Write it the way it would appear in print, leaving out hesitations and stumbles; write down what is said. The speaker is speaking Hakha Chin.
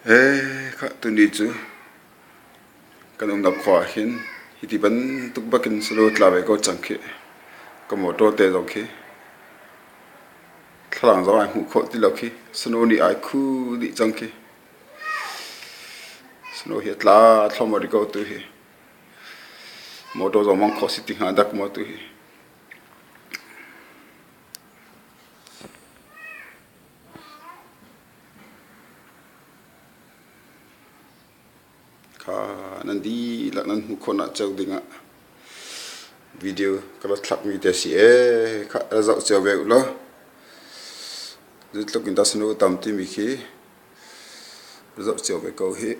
Ee khah tuni cu kan umnak khua ah hin hiti bantuk bakin snow tla ve ko cang khi. Ka motor te zong khi thlalang zong ai hmuh khawh ti lo khi. Snow nih ai khu dih cang khi. Snow hi a tla thluahmah rih ko tu hi. Motor zong mang khawh si ti hnga dak maw tu hi. Kha nan dihlak nan hmuh khawhnak cio dingah video ka rak thlakmi te a si ee. Kha ra zoh cio ve u law. Zeitluk in dah snow a tam timi khi zoh cio ve ko hih.